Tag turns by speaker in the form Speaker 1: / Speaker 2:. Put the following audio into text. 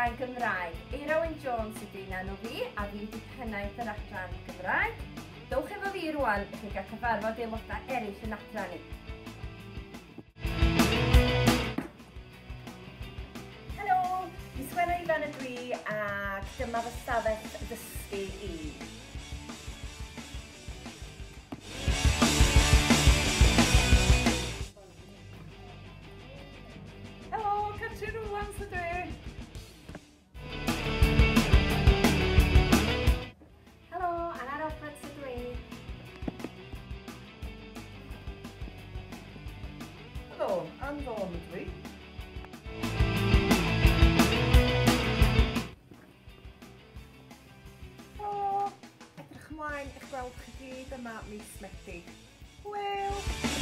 Speaker 1: Adran Gymraeg. Eira Wyn Jones ydy enw fi, a fi ydy pennaeth yr Adran Gymraeg. Dowch efo fi rwan i chi gael cyfarfod aelodau eraill yn adran ni.
Speaker 2: Helo, Miss Gwenno Ifan ydw i ac dyma fy stafell ddysgu i.
Speaker 3: Helo, Catrin Rowlands ydw i.
Speaker 1: Helo, Anna Roberts ydw i.
Speaker 3: Helo, Ann Vaughan ydw i.
Speaker 2: Helo, edrych ymlaen i'ch gweld chi gyd yma mis Medi. Hwyl!